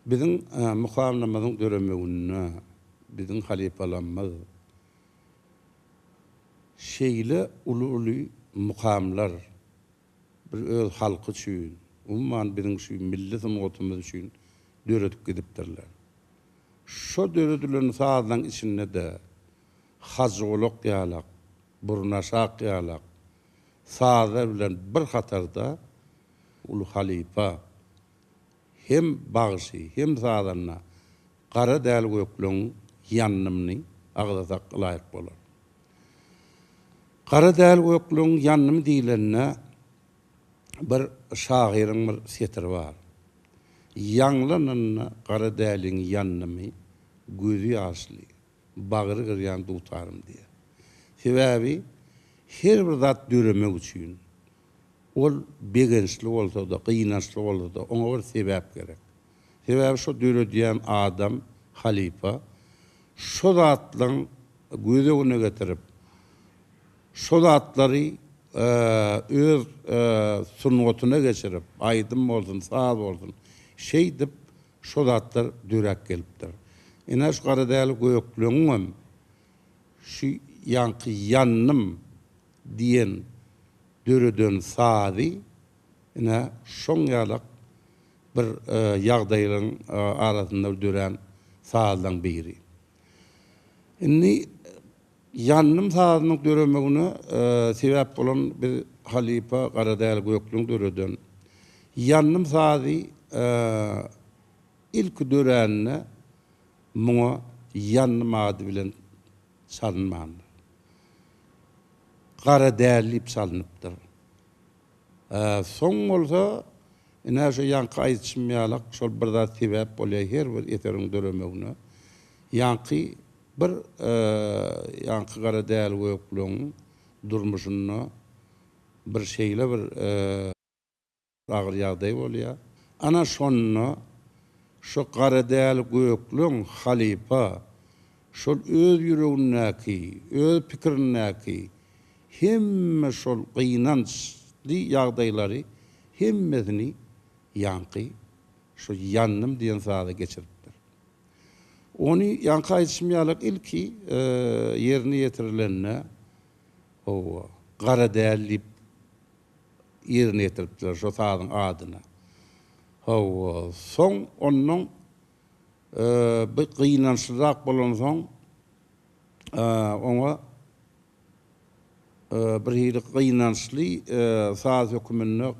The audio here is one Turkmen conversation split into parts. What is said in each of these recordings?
Biziň mukamlarymyzyň döremeginde biziň halypalarymyz şeýle uly-uly mukamlar bir öz halky üçin, umuman biziň şu milli sungatymyz üçin döredip gidipdirler. Şo döredilen sazlaň içinde-de Hajygulak ýalak, Burnaşak ýalak sazlar bilen bir hatarda uly halypa hem bagşy, hem sazanda Gara Däli Gökleňiň Ýandymyny agzasak ylaýyk bolar. Gara Däli Gökleňiň Ýandymy diýlende bir şahyryň bir setiri bar. Ýaňlananda Gara Däliň ýandymy gözi ýaşly, bagry gyrýan dutarym diýýär. Sebäbi her bir zat döremek üçin, ol begençli bolsa-da, gynançly bolsa-da, oňa bir sebäp gerek. Sebäbi şo döredýän adam, halypa şo zatlaryň göz öňüne getirip, şo zatlary öz sungatyna geçirip, aýdym bolsun, saz bolsun, şeýdip şo zatlar döräp gelipdir. Ine şu Garadäli Gökleňiňem şu ýaňky Ýandym diýen döreden sazy ine şoň ýalak bir ýagdaýlaryň arasynda dörän sazlaň biri. Indi Ýandym sazynyň döremegine sebäp bolan biz halypa Garadäli Gökleň döreden Ýandym sazy ilki dörände muňa Ýandym ady bilen çalynmandyr. Garadäli diýip çalynypdyr. Soň bolsa, ine şu ýaňky aýdyşym ýalak, şol bir zat sebäp bolýar her bir eseriň döremegine. Ýaňky bir ýaňky Garadäli Gökleňiň durmuşynda bir şeýle bir agyr ýagdaý bolýar. Ana şonda şo Garadäli Gökleň halypa şol öz ýüregindäki, öz pikirindäki hemme şol gynançly ýagdaýlary hemmesini ýaňky şo Ýandym diýen saza geçiripdir. Ony ýaňky aýdyşym ýaly ilki ýerine ýetirilende hawa, Garadäli diýip ýerine ýetiripdiler şo sazyň adyna. Hawa, soň onnoň bir gynançlyrak bolansoň oňa bir hili gynançly saz höküminde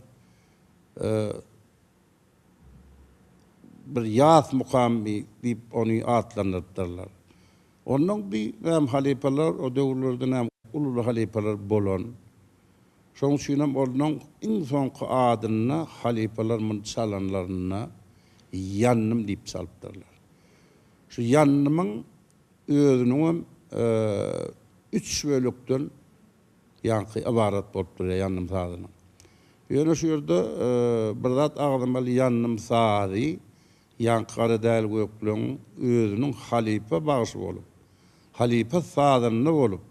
bir ýas mukamy diýip ony atlandyrypdyrlar. Onnoň bi näme halypalar o döwürlerde näme uly-uly halypalar bolan. Şonuň üçinem onuň iň soňky adynda halypalar muny çalanlarynda Ýandym diýip çalypdyrlar. Şu Ýandymyň özüniňem üç bölekden ýaňky ybarat bolup durýar Ýandym sazynyň. Ýöne şu ýerde bir zat agzamaly Ýandym sazy ýaňky Garadäli Gökleňiň özüniň halypa bagşy bolup, halypa sazanda bolup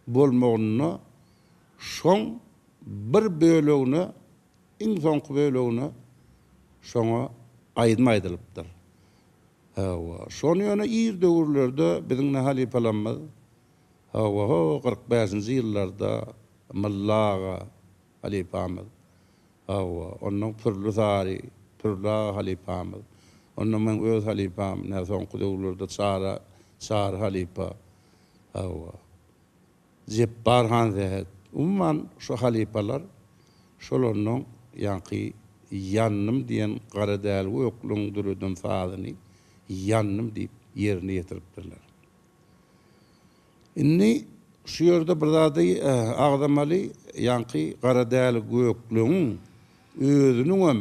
bolmagynda şoň bir bölegine iň soňky bölegine şoňa aýdym aýdylypdyr. Hawa, şony ýöne ir döwürlerde biziň ne halypalarymyz, hawa, ho, 45-nji ýyllarda Mylla aga halypamyz, hawa, onnoň Pürli Sary, Pürli aga halypamyz, onnoň meň öz halypam, ne soňky döwürlerde Çary, Çary halypa, hawa. Jepbar Hansähet, umuman şu halypalar şol onnoň ýaňky Ýandym diýen Garadäli Gökleňiň döreden sazyny Ýandym diýip ýerine ýetiripdirler. Indi şu ýerde bir zady agzamaly, ýaňky Garadäli Gökleňiň özüniňem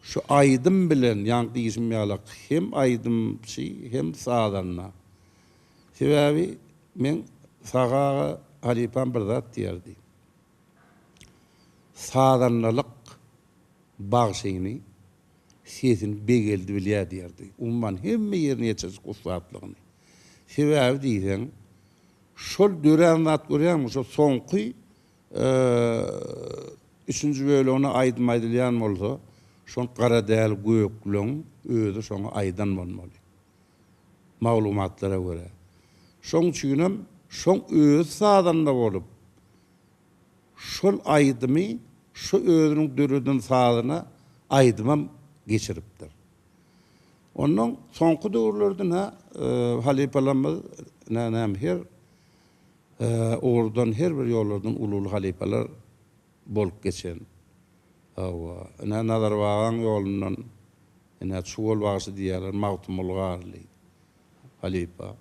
şu aýdym bilen, ýaňky diýşim ýalak hem aýdymçy hem sazanda. Sebäbi Meň Sahy aga halypam bir zat diýerdi. Sazandalyk bagşyny sesini begeldi bilýär diýerdi. Umuman hemme ýerine ýetirjek ussatlygyny. Sebäbi diýseň, şol dörän zat görýäňmi, şo soňky üçünji bölegine aýdym aýdylýan bolsa, Şoň Garadäli Gökleň özi şoňa aýdan bolmaly. Maglumatlara görä. Şoň üçinem şoň özi sazanda bolup, şol aýdymy şo özüniň döreden sazyna aýdymam geçiripdir. Ondan soňky döwürlerde-nä halypalarymyz nä-näme her ugurdan, her bir ýollardan uly-uly halypalar bolup geçen. Hawa, ine Nazar bagaň ýolundan ine Çuwal bagşy diýýärler, Magtymguly Garly halypa.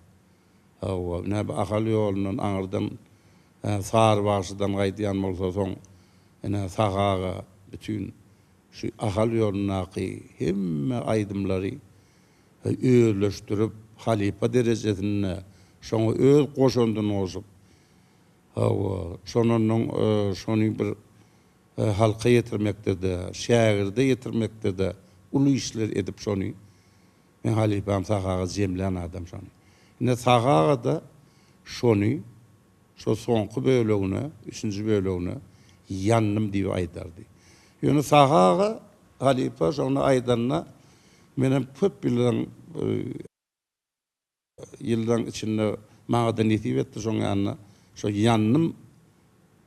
Hawa, ine bu Ahal ýolundan aňyrdan Sary bagşydan gaýdýan bolsa soň ine Sahy aga bütin şu Ahal ýolundaky hemme aýdymlary özleşdirip halypa derejesinde şoňa öz goşandyny goşup, hawa, şondan şony bir halka ýetirmekde-de, şägirde ýetirmekde-de uly işler edip şony meň halypam Sahy aga jemlän adam şony. Indi Sahy aga-da şony şo soňky bölegine, üçünji bölegine ýandym diýip aýdardy. Ýöne Sahy aga halypa şony aýdanda menem köp ýyllaryň Ýyllaň içinde maňada nesip etdi şoň ýanynda şo ýandym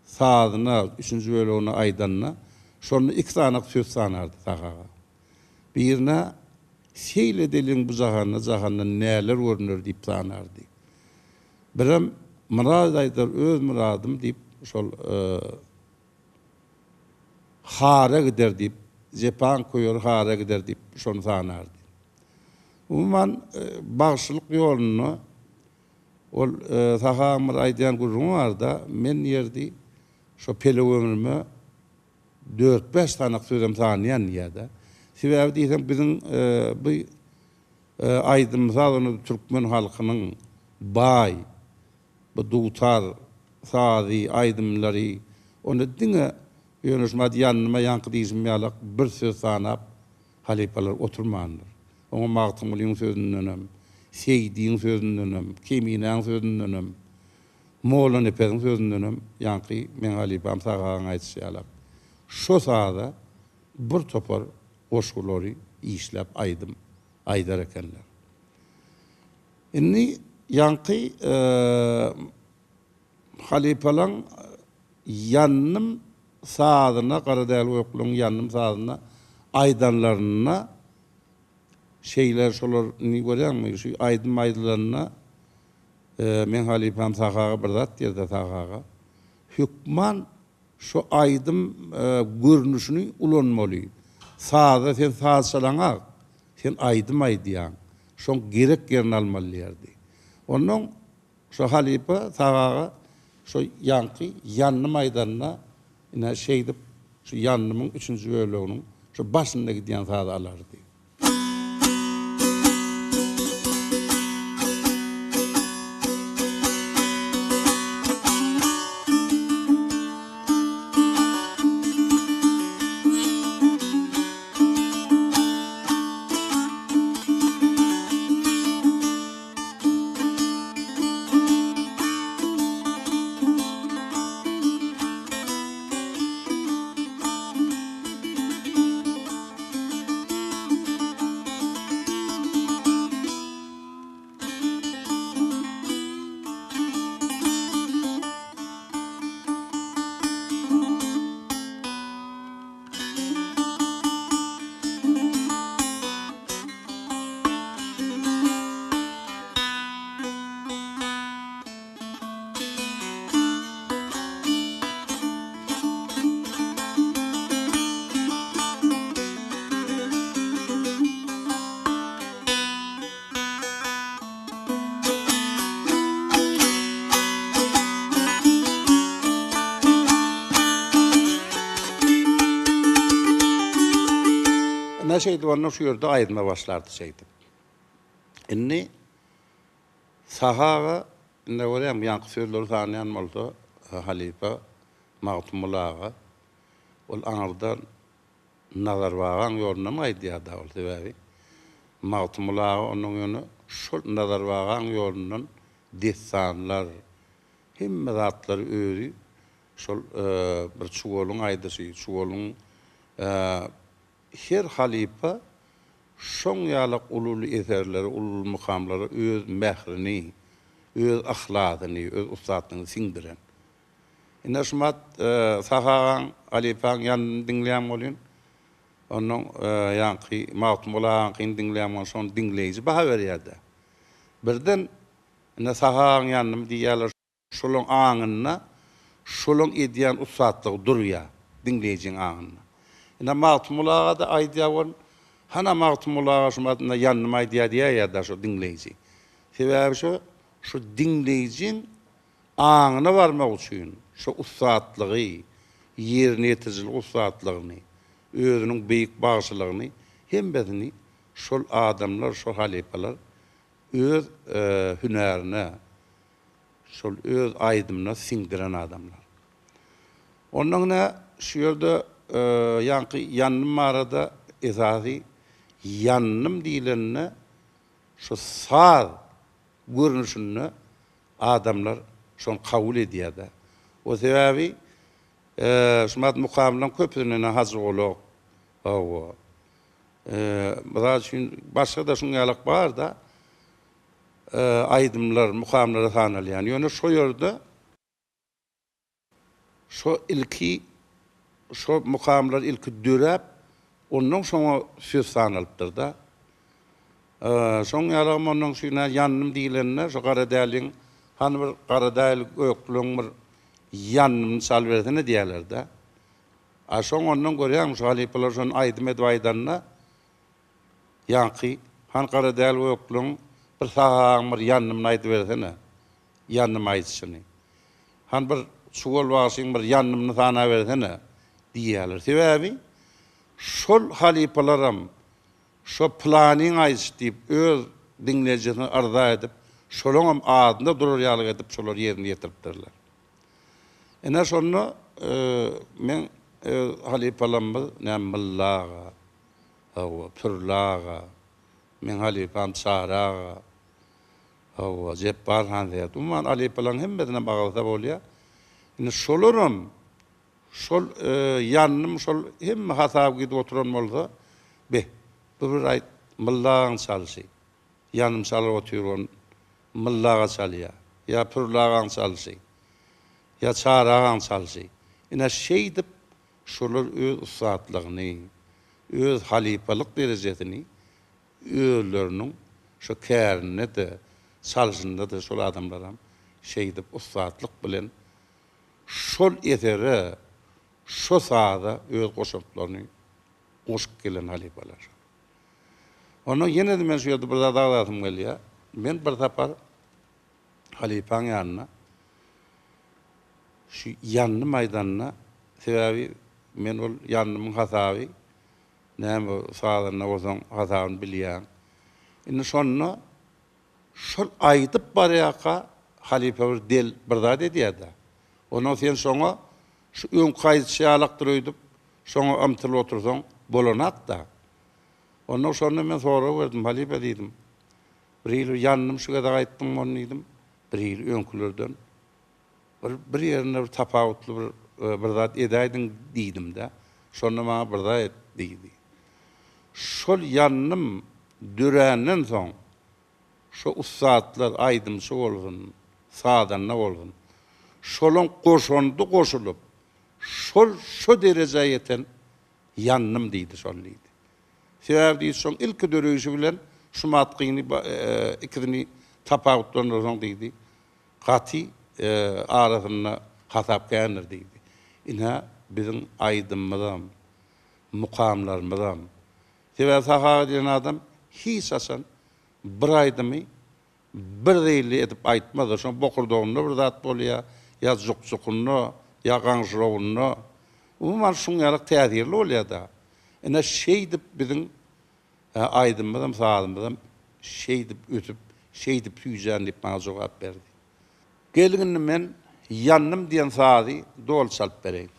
sazyna üçünji bölegini aýdanda şonda iki sanak söz sanardy Sahy aga. Birine Seýl edeliň bu jahanda jahanda näler görüner diýip sanardy. Birem Myrat aýdar öz myradym diýip şol Hara gider diýip, jepaň köýeri hara gider diýip şony sanardy. Umuman, bagşylyk ýolunda ol Sahy agaň bir aýdýan gürrüňi bar-da, men diýerdi, şo pelek ömrüme dört-bäş sanak sözem sanýan diýýär-de. Sebäbi diýseň biziň bu aýdym-saz ony türkmen halkynyň baý, Bu dutar sazy, aýdymlary, onda diňe ýöne şumat ýanyma ýaňky diýşim ýalak bir söz sanap halypalar oturmandyr. Oňa Magtymgulyň sözündenem, Seýdiň sözündenem, Keminäň sözündenem, Mollanepesiň sözündenem ýaňky meň halypam Sahy agaň aýdyşy ýalak şo saza bir topar goşgulary işläp aýdym aýdar ekenler. Indi ýaňky halypalaň ýandym sazyna, Garadälgökleň ýandym sazyna aýdanlarynda şeýle şolar indi görýäňmi, şu aýdym aýdylanda meň halypam Sahy aga bir zat diýerdi, Sahy aga, hökman Şu aýdym görnüşini ulanmaly. Saza sen saz çalaňak, sen aýdym aýdýaň. Şoň gerek ýerini almaly diýerdi. Onnoň şo halypa Sahy aga şo ýaňky ýandym aýdanda ine şeýdip şu ýandymyň üçünji böleginiň şo başynda gidýän sazy alardy. Ine şeýdip onda şu ýerde aýdyma başlardy şeýdip. Indi Sahy aga indi görýäňmi ýaňky sözleri sanýan bolsa halypa Magtymguly aga ol aňyrdan Nazar bagaň ýolundan gaýdýar-da ol sebäbi Magtymguly aga ondan ýöne şol Nazar bagaň ýolundan dessanlar hemme zatlary özi şol bir çuwalyň aýdyşy çuwalyň. Her halypa şoň ýalak uly-uly eserlere, uly-uly mukamlara öz mährini, öz yhlasyny, öz ussatlygyny siňdiren. Ine şumat Sahy agaň, halypaň ýanyny diňleýän bolýan. Onnoň ýaňky Magtymguly agaňkyny diňleýän bolýan, şony diňleýji baha berýär-de. Birden ine Sahy agaň ýanyny diýýärler. Şolaň aňynda şolaň edýän ussatlygy durýar, diňleýjiň aňynda. Ine Magtymguly aga-da aýdýar ol, Hana Magtymguly aga şu indi ýandym aýdýar diýäýýär-dä şo diňleýji. Sebäbi şo şo diňleýjiň aňyna barmak üçin şo ussatlygy, ýerine ýetirijilik ussatlygyny, özüniň beýik bagşylygyny hemmesini şol adamlar, şo halypalar öz hünärine, Şol öz aýdymyna siňdiren adamlar. Ondan ine şu ýerde ýaňky ýandym barada esasy ýandym diýlende şu saz görnüşinde adamlar şony kabul edýärde. O sebäbi şumat mukamlaryň köpüsinde ine Hajy Golak, hawa, mysal üçin başga-da şuň ýalak bar-da. Aýdymlar mukamlara sanalýan. Ýöne şo ýerde şo ilki şo mukamlar ilki döräp, ondan şoňa söz sanalypdyr-da. Şoň ýalagam ondan şuna ýandym diýlende şo Garadäliň hany bir Garadäl gökleň bir ýandymyny çalybersene diýýärler-de. A şoň ondan görýäňmi şo halypalar şony aýdym edip aýdanda Ýaňky Han Garadäl-Gökleň bir sagaň bir ýandymyny aýdybersene, ýandym aýdyşyny. Han bir Çuwal bagşyň bir ýandymyny sanabersene diýýärler. Sebäbi şol halypalaram şo pylanyň aýdyşy diýip öz diňleýjisine yrza edip, şolaňam adynda durar ýaly edip şolar ýerine ýetiripdirler. Ine şonda meň öz halypalarymyz näme Mylla aga, Hawa, Pürli aga, meň halypam Çary aga, hawa, Jepbar han Zäd, umuman halypalaryň hemmesinem agzasa bolýar. Indi şolaram şol ýandym şol hemme hasaby gidip oturan bolsa, be, bu bir aýt, Mylla agaň çalşy, ýandym çalyp otyr Mylla aga çalýar, ýa Pürli agaň çalşy, ýa Çary agaň çalşy. Ine şeýdip Şolar öz ussatlygyny, öz halypalyk derejesini özleriniň şo kärinde-de, çalşynda-da şol adamlaram şeýdip ussatlyk bilen şol esere, şo saza öz goşantlaryny goşup gelen halypalar şol. Ondan ýene-de men şu ýerde bir zat agzasym gelýär. Men bir sapar halypaň ýanyna Şu ýandym aýdanyna sebäbi men ol ýandymyň hasaby näme sazanda bolsaň hasabyny bilýäň. Indi şonda şol aýdyp barýarka halypa bir del bir zat edýär-de. Ondan sen şoňa şu öňki aýdyşy ýalakdyr öýdüp şoňa ymtylyp otursaň bolanak-da. Ondan şonda men sorag berdim, halypa diýdim. Bir hili ýandym şu gezek aýtdyň ony diýdim. Bir hili öňkülerden Bir bir ýerinde bir tapawutly bir bir zat edäýdiň diýdim-de. Şonda maňa bir zat et diýdi. Şol ýandym döränden soň şo ussatlar aýdymçy bolsun, sazanda bolsun, şolaň goşandy goşulyp, şol şo derejä ýeten ýandym diýdi şol diýdi. Sebäbi diýdi şoň ilki döreýşi bilen şumatgyny ikisini tapawutlandyrsaň diýdi. Gaty arasynda hasap kändir diýdi. Ine, biziň aýdymymyzam, mukamlarymyzam. Sebäbi Sahy aga diýen adam hiç haçan bir aýdymy bir zeýilli edip aýtmazdy. Şoň bokurdagynda bir zat bolýar, ýa jukjukynda, ýa gaňşyrawynda. Umuman, şuň ýaly täsirli bolýar-da. Ine, şeýdip biziň Aýdymymyzam, sazymyzam şeýdip ösüp, şeýdip süýjän diýip maňa jogap berdi. Geliň indi men Ýandym diýen sazy doly çalyp bereýin.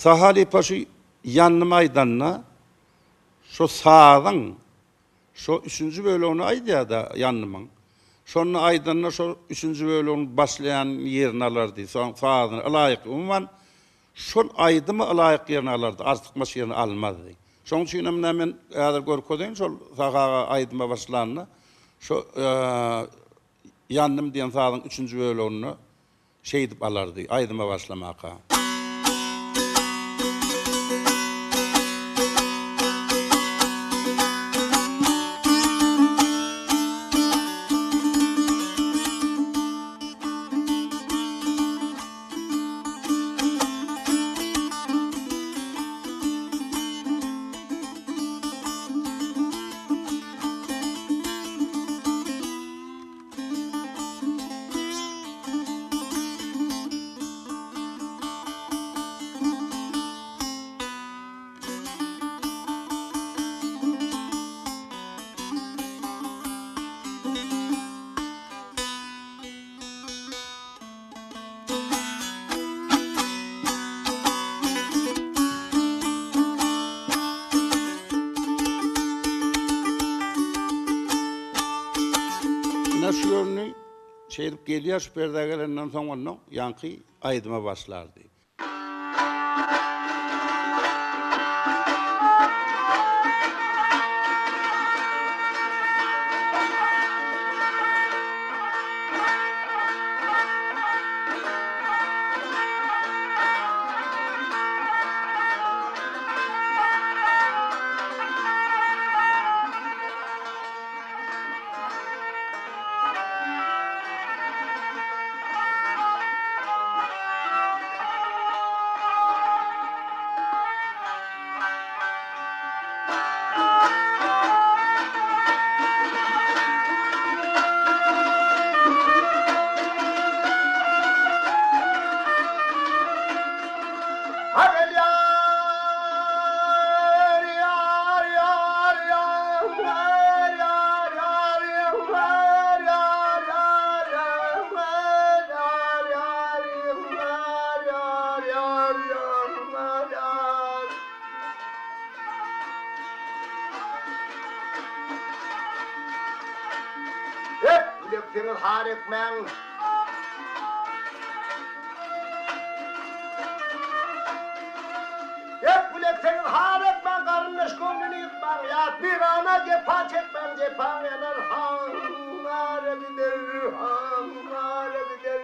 Sahy halypa şu ýandym aýdanda şo sazyň şo üçünji bölegini aýdýar-da ýandymyň. Şonda aýdanda şo üçünji bölegiň başlaýan ýerini alardy, soň sazyny ylaýyk umuman şol aýdymy ylaýyk ýerini alardy, artykmaç ýerini almazdy. Şoň üçinem ine men häzir görkezeýin şol Sahy aga aýdyma başlanda şo Ýandym diýen sazyň üçünji böleginde şeýdip alardy, aýdyma başlamaka. Ine şu ýerini şeýdip gelýär şu perdä gelenden soň onda ýaňky aýdyma başlardy. Bileksiňiz har etmäň. Hep bileksiňiz har etmäň, garyndaş göwnüni ýykmaň, ýat bigana jepa çekmäň, jepaň ýanar hanlara gider, hanlara gider.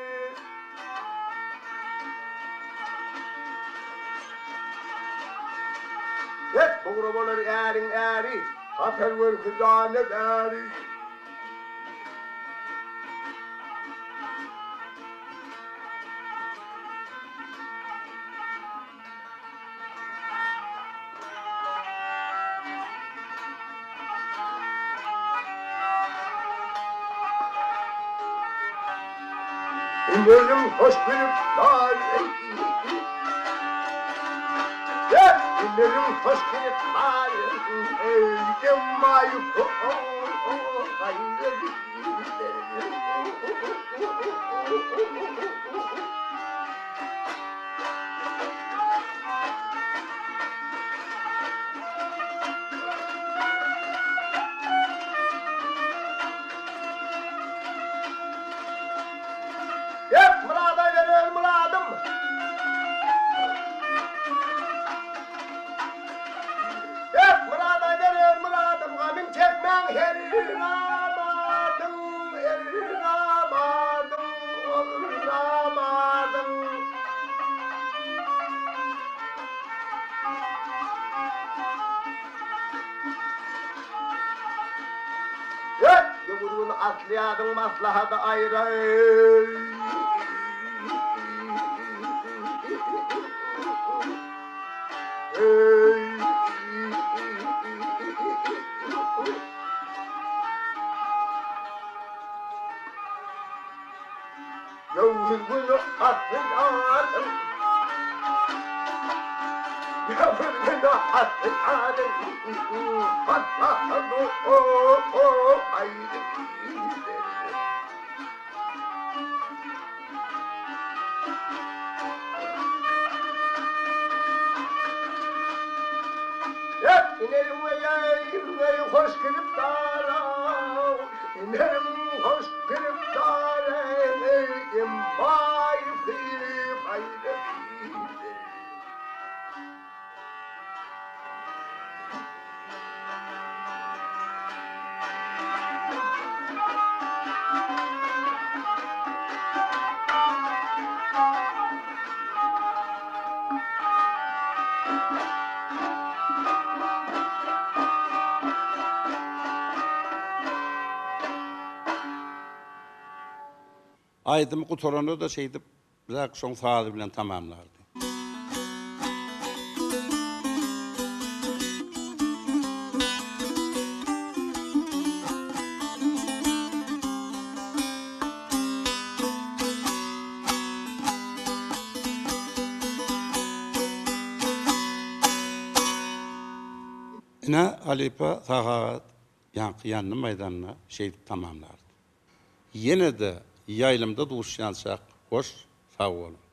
Hep bugra bolar äriň äri, Hatar görki jana bäri. Günlerim hoş gülüp bar Günlerim hoş gülüp bar Emma Gep myrada geler myradym. Gep myrada geler myradym, Gamyn çekmäň her namadyň, her namadyň, ol namadyň. Gep, ýowuz gün aslyýadyň maslahady aýra. Ýowuz güni aslyýadyň Ýowuz güni aslyýadyň maslahady aýra. hoş giripdar Inerim hoş giripdar Eý baý hyry Aýdymy gutaranda-da şeýdip, Birak şoň sazy bilen tamamlardy. Ine, halypa Sahy aga ýaňky ýandym aýdanyny şeýdip tamamlardy. Ýene-de ýaýlymda duşýançak hoş sag boluň.